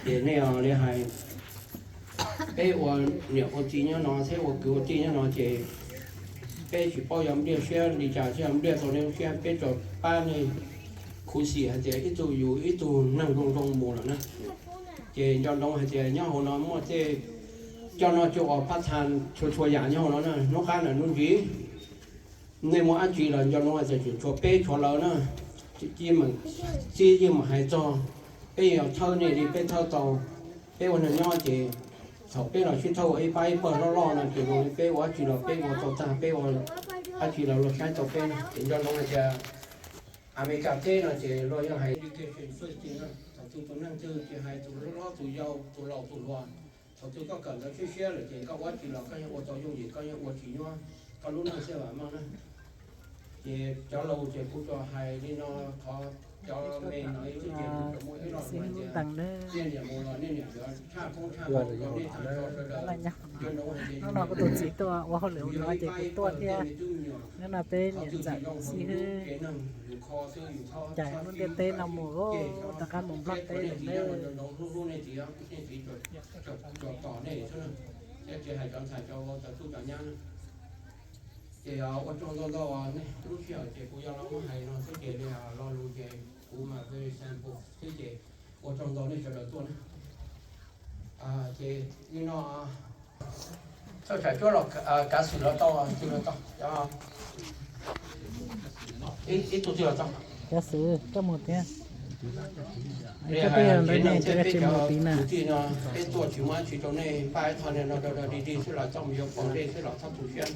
Ces nej li hais, peb ua niam ua txiv nyob no thiab ua kwv ua tij nyob no ces peb tsis paub yuav npliaj siab li cas thiab yuav npliaj tau nej lub siab, peb tsuas pab nej khuv xim hais tias ib tug yus ib tug neeg zoo zoo mus lawm na. Ces nco ntsoov hais tias nyob hauv no muaj tej coj noj coj ua pab tha txhua txhua yam nyob hauv no na, hnub qab na hnub ntxiv nej muaj dab tsi los nco ntsoov hais tias tseem tshuav peb tshuav lawv na. Txib yeej mam hais txog, peb yeej yuav thawb nej li peb thawb tau. Peb ua neeg nyob ces thaum peb los sib thawb ua ib pab ib pawg loj loj no ces zoo li peb ua dab tsi los peb ua tau tag, peb ua dab tsi los luag saib tau peb na. Ces nco ntsoov hais tias Amelikas teb no ces luag yeej hais education first na, thaum twg tus neeg twg tsis hais tus hlob tus yau tus laus tus hluas, thaum twg koj kawm ntawv siab siab lawm ces koj ua dab tsi los koj yeej ua tau yooj yim, koj yeej ua tsis nyuaj, koj lub neej thiaj vam meej na. Ces cov laus ces kuv tsuas hais li no, qhov cov me no ib txwm ces kuv tsuas muaj ib lo hais tias nej niam mus los nej niam yuav tshaj koob tshaj hmoov rau nej tag nrho sawv daws. Hnub no kuv tus txiv tuaj ua hauj lwm no ces kuv tuaj thiab. Hnub no peb niam ntxawm xib hwb cais lub ntiaj teb no mus, rov qab mus Nplog teb lawm na. Ces ua tsaug ntau ntau nej lub sij hawm ces kuv yuav los muab hais no xwb ces li lo lus ces kuv mas very simple xwb ces ua tsaug ntau nej sawv daws tuaj na. Ces li no, txhob tsam cuab los kav xwm los tau, twg los tau, ib tug twg los tau. Kav xwm coj mus thiab. Li hais tias nej tsis mus tid na, peb tuaj tsis muaj dab tsi rau nej, npaj ib qho no rau dig dig xwb los txhob mus yuav pom dej xwb los txhob tu siab.